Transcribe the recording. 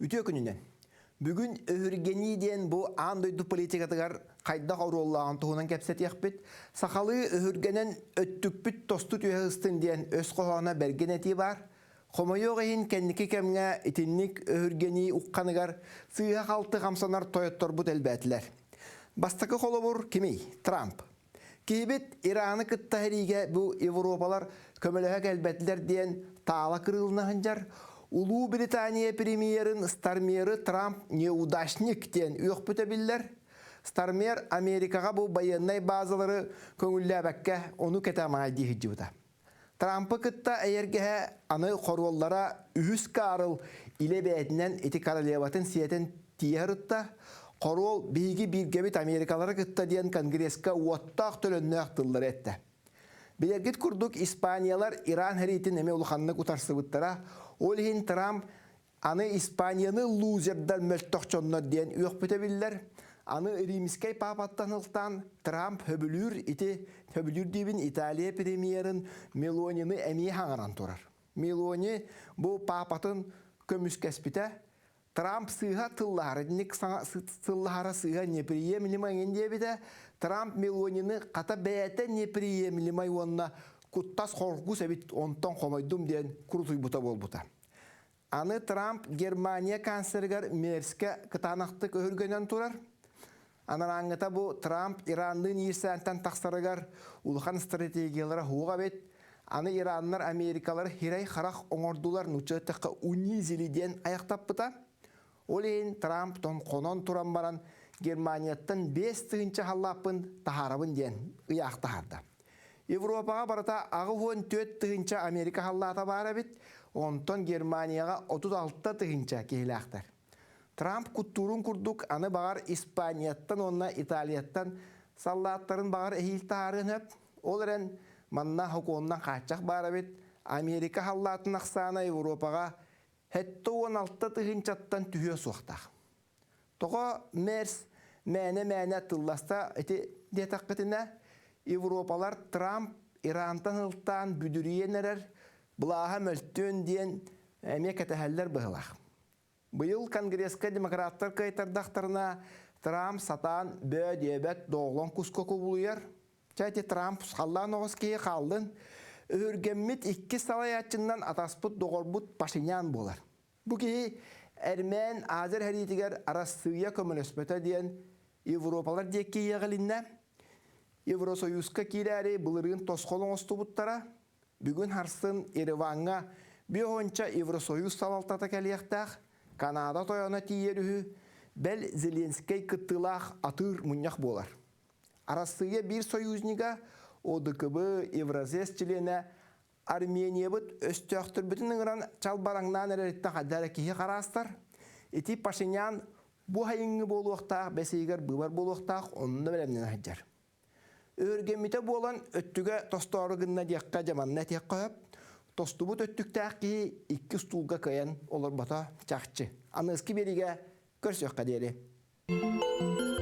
Үтүө күнүнэн! Бүгүн өһүргэнии диэн бу аан дойду политикатыгар хайдах оруоллааҕын туһунан кэпсэтиэхпит. Сахалыы өһүргэнэн өттүкпүт тосту түһэ сыстын диэн өс хоһооно бэргэн этии баар. Хомойуох иһин кэнники кэмҥэ итинник өһүргэнии ухханыгар сыыһа-халты хамсанар тойотторбут элбээтилэр. Бастакы холобур кимий? Трамп. Киһибит Ираны кытта сэриигэ бу Европалар көмөлөһө кэлбэтилэр диэн таала кырыылына сылдьар. Улуу Британия премьерин Стармеры Трамп неудачник диэн үөхпүтэ биллэр. Стармер Америкаҕа бу байыаннай базалары көҥүллээбэккэ ону кэтэ дии сылдьыбыта. Трампы кытта эйэргэһэ аны хоруоллара үһүс Карл илэ бэйэтинэн ити королеватын сиэтэн тиийэ сырытта. Хоруол биһиги бииргэбит Америкалары кытта диэн Конгресска уоттаах төлөннөөх тыллары эттэ. Билэргит курдук Испаниялар Иран сэриитин эмиэ улаханнык утарсыбыттара. Ол иһин Трамп Аны Испанияны лузердар мөлтөх дьоннор диэн үөхпүтэ биллэр. Аны римскэй паапаттан ылтаан Трамп хөбүлүүр ити хөбүлүүр диибин Италия премьерин Мелонины эмиэ хаҥаран турар. Мелони бу паапатын көмүскэспитэ. Трамп сыыһа тыллаһара, итинник саҥа тыллаһара сыыһа неприемлемо эҥин диэбитэ. Трамп Мелонины хата бэйэтэ неприемлемай уонна куттас хоргус эбит онтон хомойдум диэн курутуйбута буолбута. Аны Трамп Германия канцлерыгар Мерскэ кытаанахтык өһүргэнэн турар. Анарааҥҥыта бу Трамп Иранныын иирсээнтэн тахсарыгар улахан стратегиялара суох эбит. Аны Ираннар Америкалары хирэй-харах оҥордулар, нуучча эттэххэ унизили диэн айахтаппыта. Ол иһин Трамп хонон туран баран Германияттан 5000 халлааппын таһаарабын диэн ыйаах таһаарда. Европаҕа барыта 84 тыһыынча Америка халлаата баар эбит, онтон Германияҕа 36 тыһыынча киһилээхтэр. Трамп куттуурун курдук аны баҕар Испанияттан уонна Италияттан саллааттарын баҕар эһиил таһаарыан сөп. Ол эрэн манна сокуонунан хааччах баар эбит. Америка халлаатын ахсаана Европаҕа 76 тыһыынчаттан түһүө суохтаах. Тоҕо Мерс мээнэ-мээнэ тылласта ити диэтэххитинэ, Европалар Трамп Ирантан ылтаан бүдүрүйэн эрэр, былааһа мөлтүөн диэн эмиэ кэтэһэллэр быһыылаах. Быйыл Конгресска демократтар кыайтардахтарына, Трамп сатаан бөө диэбэт доҕолоҥ куска кубулуйар. Чэ ити Трамп халлаан оҕус киһи хааллын. Өһүргэммит иккис салайааччыннан атаспыт доҕорбут Пашинян буолар. Бу киһи Эрмээн Азер сэриитигэр Арассыыйа көмөлөспөтө диэн Европалар диэки иэҕилиннэ. Евросоюзка киирээри былырыын тосхол оҥостубуттара. Бүгүн харсын Ереваҥҥа биэс Евросоюз салалтата кэлиэхтээх, Канада тойоно тиийэр үһү, бэл Зеленскэй кыттыылаах атыыр мунньах буолар. Арассыыйа биир союзнига ОДКБ Евразес чилиэнэ Армениябыт өстөөхтөрбүтүн ыҥыран чалбараҥнаан эрэриттэн хайда эрэ киһи хараастар. Ити Пашинян бу сайыҥҥы буолуохтаах, бэс ыйыгар быыбар буолуохтаах, онно бэлэмнэнэ сылдьар. Өһүргэммитэ буолан өттүгэ тостоору гынна диэххэ дьэ манна этиэххэ сөп. Тостубут өттүктээх киһи икки устуулга кыайан олорбото чахчы. Аныгыскы биэриигэ көрсүөххэ диэри.